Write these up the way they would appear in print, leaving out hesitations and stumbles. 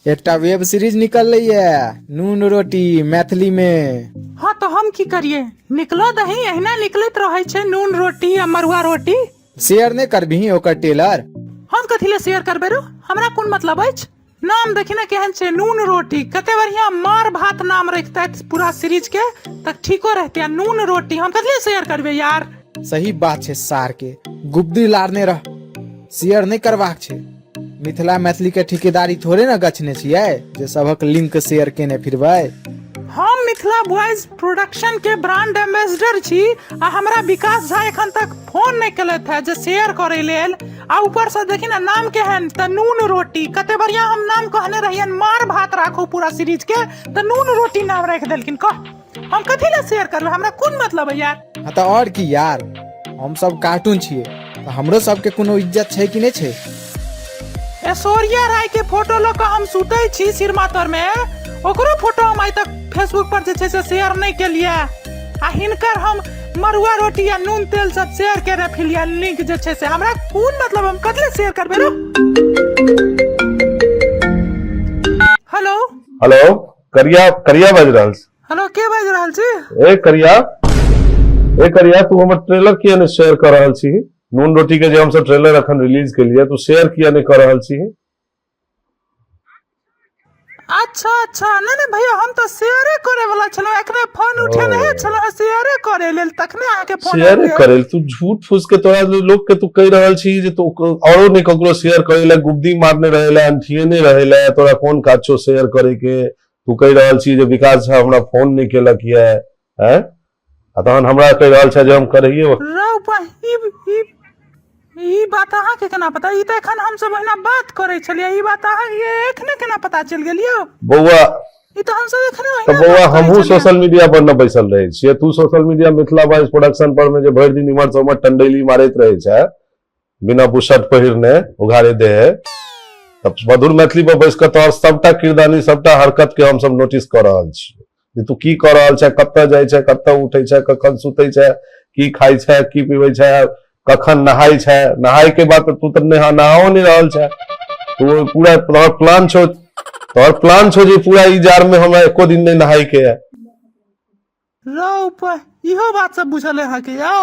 एकटा web series निकललै ये नून रोटी मैथिली मे। हाँ तऽ हम की करिए, निकलऽ दही, एहिना निकलैत रहै छै नून रोटी आ मरुआ रोटी। शेयर नहि करबिही ओकर टेलर? हम कथी लए शेयर करबै रो, हमरा कोन मतलब अछि। नाम देखी ने केहन छै, नून रोटी, कते बढ़िया मार भात नाम रखतै पूरा सीरीज के तऽ ठीको रहतै। आ नून रोटी हम कथी लए शेयर करबै यार। सही बात छै, सार के गुब्दी लारने रह, शेयर नहि करबाक छै। मिथिला मैथिली के ठिकेदारी थोड़े ने गछने छियै जे सबक लिंक शेयर केने फिरबै। हम मिथिला बॉयज प्रोडक्शन के ब्रांड एम्बेसडर छी आ हमरा विकास झा एखन तक फोन नहि केलथि है जे शेयर करे लेल। आ ऊपर से देखी ना नाम केहन, तऽ नून रोटी, कते बढ़िया हम नाम कहने रहियन मार भात राखू पूरा सीरीज के, तऽ नून रोटी नाम राखि देलखिन। कह हम कथी लए शेयर करबै, हमरा कोन मतलब है यार। हाँ तऽ आओर की यार, हम सब कार्टून छियै तऽ हमरो सबके कोनो इज्जत छै कि नहि छै। ऐश्वर्या राय के फोटो लऽ कऽ हम सुतै छी सिरमा तर में, ओकरो फोटो हम आइ तक फेसबुक पर जे छै से शेयर नहि केलियै, आ हिनकर हम मरुआ रोटी आ नून तेल सब शेयर केने फिलिया लिंक जे छै से, हमरा कोन मतलब, हम कथी शेयर करबै रो। हेलो। हेलो, करिया, करिया बाजि रहल छी। हेलो, के बाजि रहल छी? ए करिया, ए करिया, तू हमर ट्रेलर किया नहि शेयर कऽ रहल छी? नून रोटी के जे हमसब ट्रेलर अखन रिलीज केलियै, तू शेयर किया नहि कऽ रहल छी? अच्छा अच्छा, नहि नहि भैया, हम तऽ शेयरे करे वाला छलहुँ, एखने फोन उठेने छलहुँ शेयरे करे लेल, तखने अहाँके फोन शेयरे करे लेल। तू झूठ फूस के तोरा लोक के तू कहि रहल छी जे तू औरो नहि ककरो शेयर करे ले, गुब्दी मारने रहे ले, अंठियेने रहे ले, तोरा कोन काज छौ शेयर करे के? तू कहि रहल छी जे विकास झा हमरा फोन नहि केलक ये, हैं? आ तहन हमरा कहि रहल छै जे हम करैये। रौ बा, ई ई बात अहाँके केना पता? ई तऽ एखन हमसब ओहिना बात करै छलियै, ई बात अहाँ ये एखने केना पता चलि गेल यौ? बौआ, ई तऽ हमसब एखने ओहिना तऽ बौआ हमहूँ सोशल मीडिया पर न बैसल रहै छियै, तू social media Mithila voice production पर में जे भरि दिन इम्हर से उम्हर टंडैली मारैत रहै छै बिना बुशर्ट पहिरने उघारे देह, तब मधुर मैथिली पर बैस कऽ तोहर सबटा किरदानी सबटा हरकत के हमसब नोटिस कऽ रहल छी जे तू की कऽ रहल छै, कतऽ जाइ छै, कतऽ उठै छै, कखन सुतै छै, की खाइ छै, की पीबै छै, कखन नहाइ छै। नहाय के बाद तू तऽ नहाओ नहि रहल छै तू। पूरा तोहर प्लान छौ, तोहर प्लान छौ जे पूरा ई जार में हमरा एको दिन नहि नहाय के है। रौ, इहो बात सब बुझल है अहाँके यौ?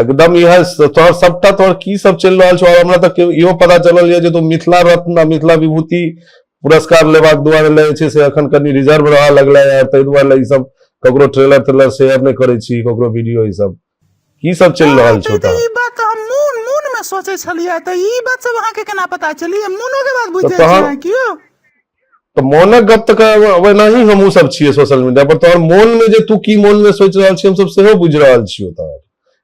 एकदम इएह तोहर सबटा तोहर की सब चलि रहल छौ। और हमरा तऽ इहो पता चलल यऽ जे तू मिथिला रत्न आ मिथिला विभूति पुरस्कार लेबाक दुआरे ले जे छै से अखन कनि रिजर्व रहऽ लगलै है, ताहि दुआरे ई सब ककरो ट्रेलर तेलर शेयर नहि करै छी, ककरो वीडियो। ई सब की सब चलि रहल छौ? तऽ ई बात हम मोन मोन में सोचै छलियै, तऽ ई बात सब अहाँके केना पता चली? मोनो के बात बुझि जाइ छियै की? तऽ मोनक गप तऽ ओनाही हमहूँ सब छियै सोशल मीडिया पर, तोहर मोन में जे तू की मोन में सोचि रहल छी हमसब सेहो बुझि रहल छियौ। तोहर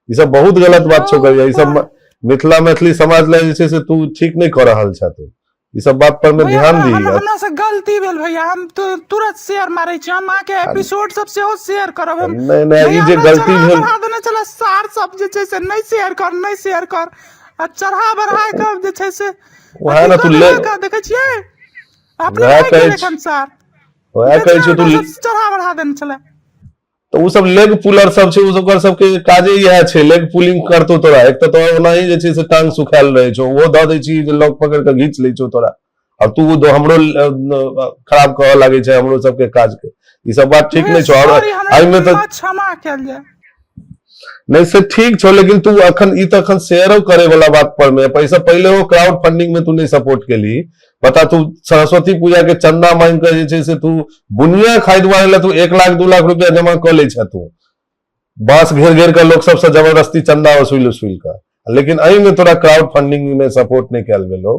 ई सब बहुत गलत बात छौ करिया, ई सब मिथिला मैथिली समाज लए जे छै से तू ठीक नहि कऽ रहल छह। तू ई सब बात पर में ध्यान दी। हमरा से गलती भेल भैया, हम तुरंत शेयर मारै छी, हम अहाँके एपिसोड सब सेहो शेयर करब हम। नहि नहि, ई जे गलती भेल बढ़ा देने छलै सार सब जे छै से नहि शेयर कर, नहि शेयर कर, आ चढ़ा बढ़ा कऽ जे छै से वएह ने तू ले देखै छियै अपने वएह भागि कहै गेल छी। एखन सार वएह कहै छियौ तू चढ़ा बढ़ा देने छलै। तऽ ओ सब लेग पुलर सब छै, ओ सब ओकर सबके काजे इएह छै, लेग पुलिंग करतौ तोरा। एक तऽ तोरा ओनाही जे छै से टांग सुखायल रहै छौ, ओहो दऽ दै छी जे लॉक पकड़ि कऽ घीच लै छौ तोरा, आ तू हमरो खराब कहऽ लागै छै हमरो सबके काज के। ई सब बात ठीक नहि छौ। और सॉरी, हमरा एहिमे तऽ क्षमा कयल जाय। नहि से ठीक छौ, लेकिन तू अखन ई तऽ अखन शेयरो करे वाला बात पर में पैसा पहिले हो क्राउड फंडिंग में तू नहीं सपोर्ट केली। बता, तू सरस्वती पूजा के चंदा मांग के जे छै से तू बुनिया खाइ दुआरे ला तू 1 लाख 2 लाख रुपया जमा कऽ लै छ, तू बांस घेर घेर के लोक सबसे जबरदस्ती चंदा वसूल वसूल कऽ, लेकिन एहिमे तोरा क्राउड फंडिंग में सपोर्ट नहीं कयल गेलो,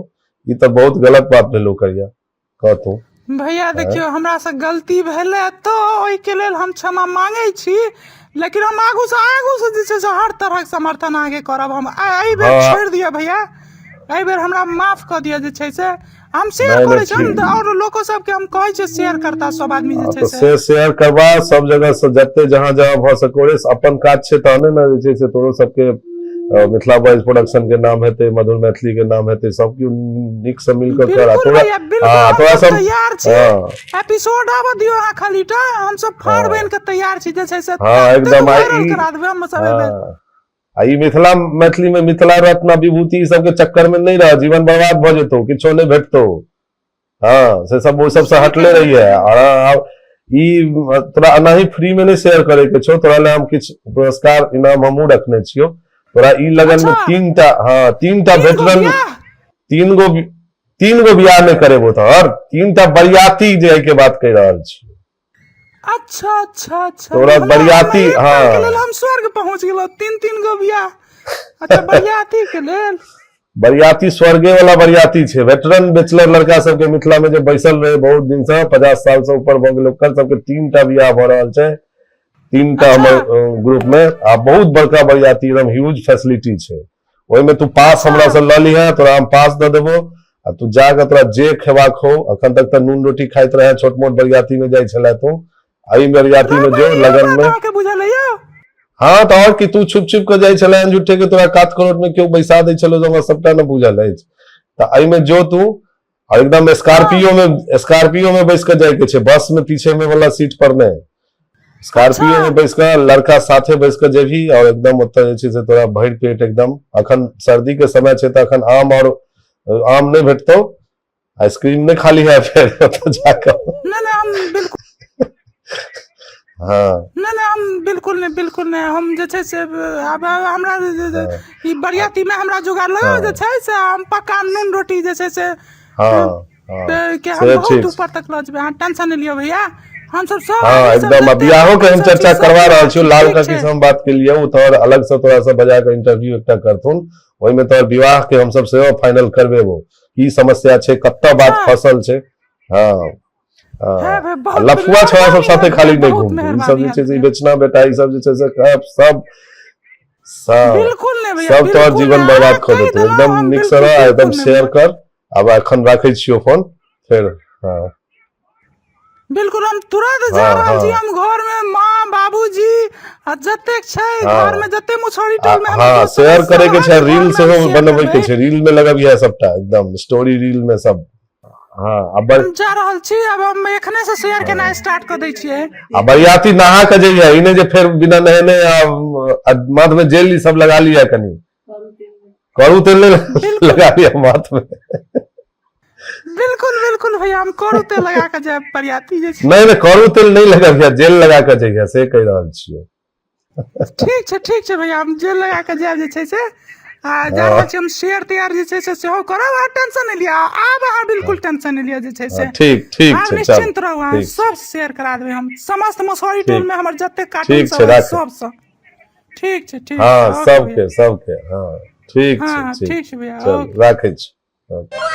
ई तऽ बहुत गलत बात भेलो करिया, कह तू। भैया देखियौ, हमरा से गलती भेलै तऽ ओहिके लेल हम क्षमा मांगै छी, लेकिन हम आगू से जे छै से हर तरहक समर्थन अहाँके करब हम। एहि बेर छोड़ि दिअ भैया, एहि बेर हमरा माफ कऽ दिअ। जे छै से हम शेयर नहि, करै छी हम ठीक। आओर लोको सबके हम कहै छियै शेयर करता सब आदमी जे छै तऽ से से शेयर करबा सब जगह से जते जहां जहां भऽ सको रे। अपन काज छै तहने ने जे छै से तोरो सबके मिथिला बॉयज प्रोडक्शन के नाम हेतै, मधुर मैथिली के नाम हेतै, सब केओ नीक से मिल कऽ कर। आ बिल्कुल तोरा भैया, बिल्कुल। हँ हम तोरा सब सब तैयार छी। एपिसोड आबऽ दियौ अहाँ खाली टा, हम सब फाड़ बनि कऽ तैयार छी जे छै से हँ ततेक एकदम। आ वायरल ई करा देबै हम सब एहि बेर। हँ, आ ई मिथिला मैथिली में मिथिला रत्न विभूति ई सबके चक्कर में नहीं रह, जीवन बर्बाद भऽ जेतौ, किछो नहीं भेटतौ। हँ से सब ओहि सबसँ हटले रहिए। और आब ई तोरा एनाही फ्री में नहि शेयर करे के छौ, तोरा ले हम किछु पुरस्कार इनाम हमहूँ रखने छियौ तोरा ई लगन में। तीनटा, हाँ, तीनटा तीन गो वेटरन बियाह? तीन गो बियाह नहि करेबो तोहर, तीनटा बरियाती जे के बात कहि रहल छी। अच्छा। तोरा हमरा बरियाती, एक साल के हाँ। लेल हम स्वर्ग पहुंच गेलहुँ, तीन तीन गो बियाह। अच्छा, बरियाती के लेल। बरियाती स्वर्गे वाला बरियाती छै। वेटरन बैचलर लड़का सबके, मिथिला में जे बैसल रहे बहुत दिन से, 50 साल से ऊपर भऽ गेल, ओकर सबके तीन टा बियाह भऽ रहल छै, तीन टा। हमर ग्रुप में आ बहुत बड़का बरियाती, एकदम ह्यूज फैसिलिटी छै ओहिमे। तू पास हमरा से लऽ लिहे, तोरा हम पास दऽ देबो आ तू जाके तोरा जे खेबाक हो। अखन तक तऽ नून रोटी खाइत रहे, छोट मोट बरियाती में जाइ छले तू, एहि बरियाती में जो इहो लगन बात में। अहाँके बुझल है यौ? हाँ, तऽ आओर की, तू छुप छुप के जाइ छले झूठे के, तोरा कात करोट में केओ बैसा दै छलो, तऽ हमरा सबटा ने बुझल अछि। तऽ एहिमे जो तू और एकदम स्कॉर्पियो में बैस के जाय के छै, बस में पीछे में वाला सीट पर नहि, स्कॉर्पियो में बैस के, लड़का साथे बैस के जेबही और एकदम ओतऽ जे छै से तोरा भरि पेट एकदम। अखन सर्दी के समय छै तऽ अखन आम और आम नहि भेटतौ, आइसक्रीम नहि खाली है फेर ओतऽ जाकऽ। नहि नहि, हम बिल्कुल नहि नहि, हम बिल्कुल नहि, बिल्कुल नहि। हम जे छै से आब हमरा ई बरियाती में हमरा जुगाड़ लगाउ जे छै से हम पक्का नून रोटी जे छै से हाँ हाँ के हम से बहुत ठीक। ऊपर तक लऽ जेबै। अहाँ टेंशन नहि लिअ भैया, हमसब सब हाँ आदमी सब एकदम। आ जते बियाहो के अपन हम सब चर्चा चीज सब करवा रहल छी। लाल ठीक काकी छै। से हम बात केलियै, ओ तोहर अलग से तोरा से बजा के इंटरव्यू एकटा करथुन। ओहिमे तोहर विवाह के हमसब सेहो फाइनल करबेबो, की समस्या छै, कतऽ बात फसल छै। हाँ है हाँ भाई, आ बहुत लफुआ छोड़ा सब मेहरबानी साथे हैत खाली भैया, नहि बहुत घूमतौ ई सब मेहरबानी जे हैत छै से ई भैया। बेचना बेटा ई सब जे छै से सब सब सब बिल्कुल नहि भैया, सब तोहर बिल्कुल जीवन नहि। बर्बाद अहाँ कऽ कहि देतौ। देलहुँ एकदम हम नीक से बिल्कुल रह आ एकदम बिल्कुल नहि शेयर भैया। कर। आब एखन राखै छियौ फोन फेर। हाँ। बिल्कुल, हम तुरंत जा रहल छी। हम घर में माँ बाबूजी आ जतेक छै घर में, जते मुसहरी टोल में हमर दोस्त सब शेयर अछि, करे के सबहक छै, घर रील में हम सेहो शेयर बनबै के करबै। छै, रील में लगबिहे सबटा, एकदम स्टोरी रील में सब। हाँ, आ बड़ हम जा रहल छी, आब हम एखने से शेयर केनाइ स्टार्ट कऽ दै छियै। आ बरियाती नहा के जइहे, ई नहि जे फेर बिना नहेने आ आ माथ में जेल ई सब लगा लिया, कनी करू तेल नहि लगा लिया माथ में। बिल्कुल बिल्कुल भैया, हम करू तेल लगा के जायब बरियाती जे छै। नहि नहि, करू तेल नहि लगबिहे, जेल लगा के जइहे, से कहि रहल छियौ। ठीक छै, ठीक छै भैया, हम जेल लगा के जायब जे छै से। आ जा रहल छी हम, शेयर तैयार जे छै से सेहो करब। अहाँ टेंशन नहि लिअ आब, अहाँ बिल्कुल टेंशन नहि लिअ जे छै से। ठीक ठीक आब छै, चल। निश्चिंत रहू अहाँ। ठीक। सब शेयर करा देबै हम समस्त मसौरी टोल में हमर जते कार्टून ठीक छै, सब अछि राख। सबसँ। ठीक छै, ठीक हाँ छै, ओके भैया। सबके सबके, हाँ, ठीक हाँ छै। हाँ ठीक। ठीक छै भैया, चल ओके। राखै छी। ओके।